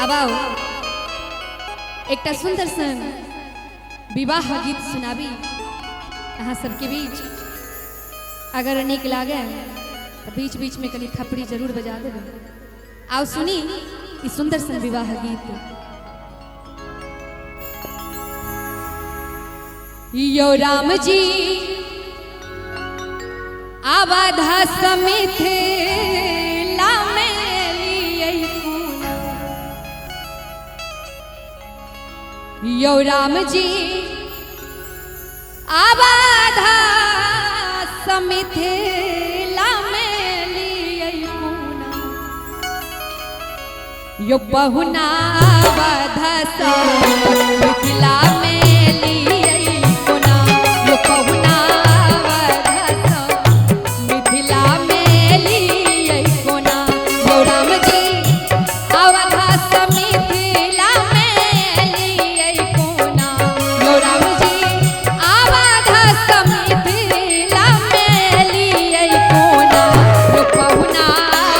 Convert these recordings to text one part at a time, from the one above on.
अब आउ एकटा सुंदर सन विवाह गीत सुनाबी अहाँ सबके बीच। अगर नीक लागे तो बीच बीच में कनी थपड़ी जरूर बजा देबै। आओ सुनी ई सुंदर सन विवाह गीत। यो राम जी आवाधा समिथिला में लियै पूना। यो राम जी आवाधा समिथिला में लियै पूना। यो पहुना आवाधा समिथिला में लियै पूना। यो पहुना आवाधा मिथिला में लियै कोना। यो राम जी अवधा समिथिला में लियै कोना। यो राम जी अवधा समिथिला में लियै कोना। यो पहुना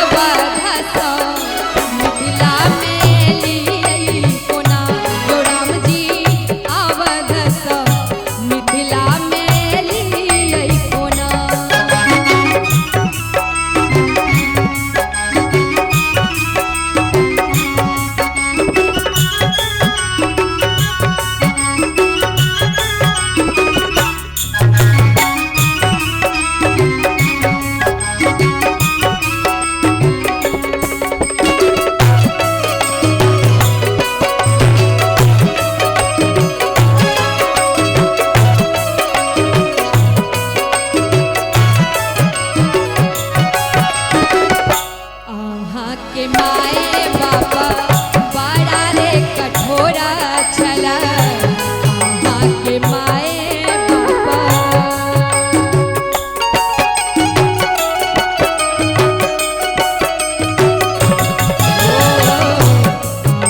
अवधा समिथिला में लियै कोना। यो राम जी अवध समिथिला में लियै कोना। अहाँ के माए बाबा बड़ा रे कठोरा छला। अहाँ के माए बाबा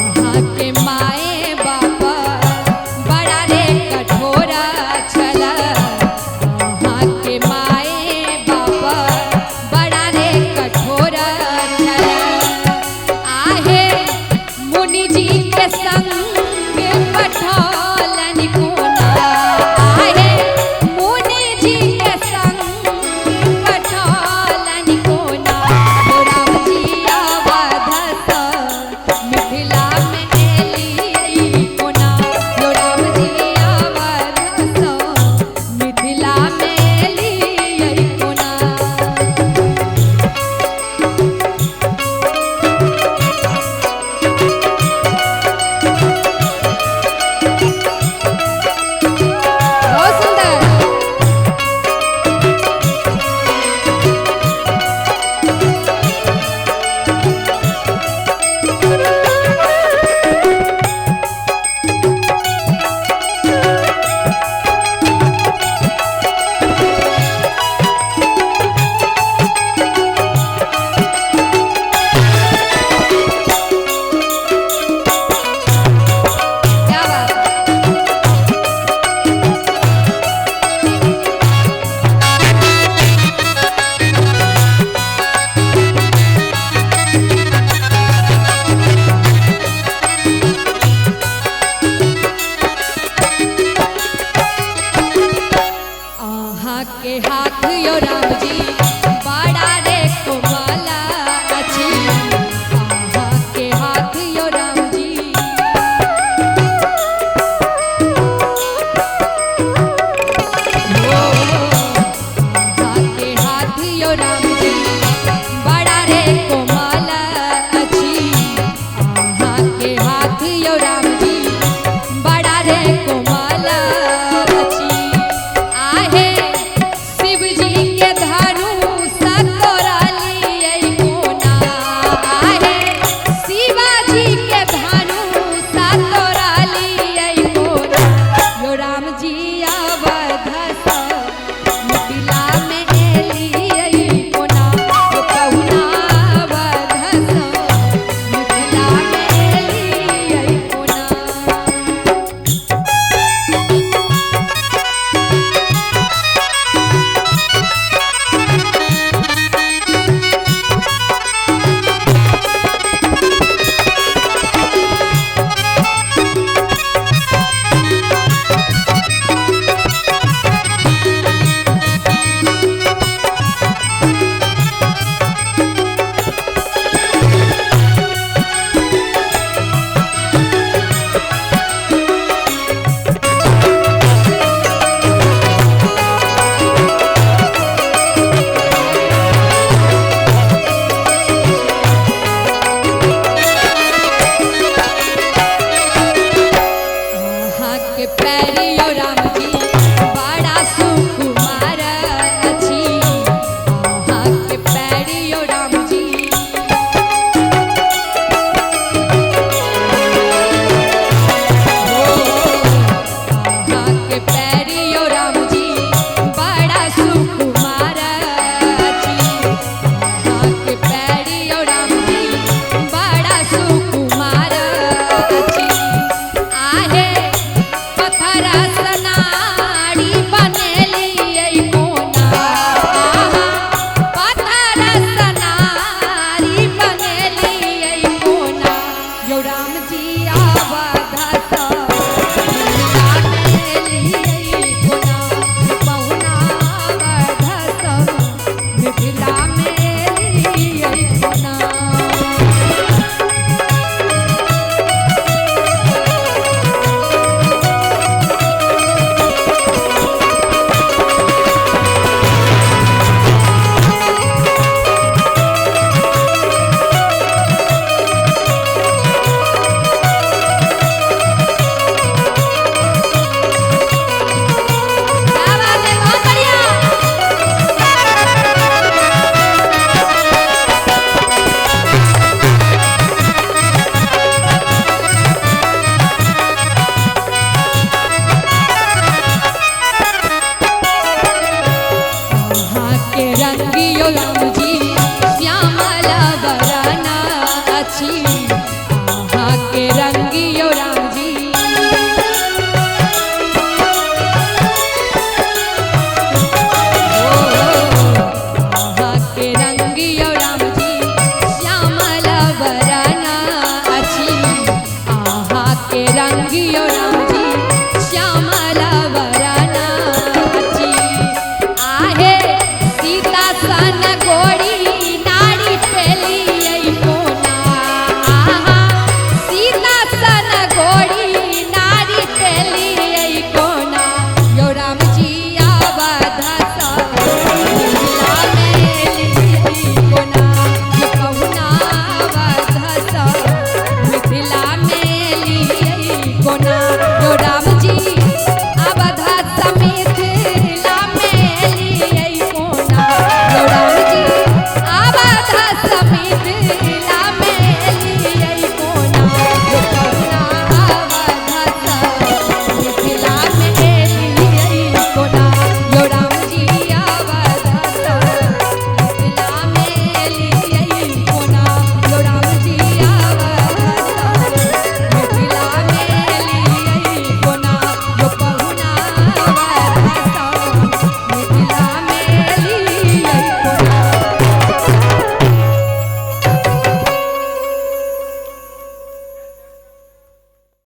अहाँ के माए बाबा बड़ा रे कठोरा छला। अहाँ के माए बाबा बड़ा रे कठोरा छला। आहे अछि अहाँ के रंगियो राम जी। ओ अहाँ के रंगियो राम जी श्यामल बरना अछि अहाँ के रंगियो राम जी श्यामल बरना अछि। आहे सीता सन गोरी नारी पेली कोना, आहा सीता सन गोरी नारी पेली कोना, यो राम जी अवध सा मिथिला में लियै कोना, यो पहुना अवध सा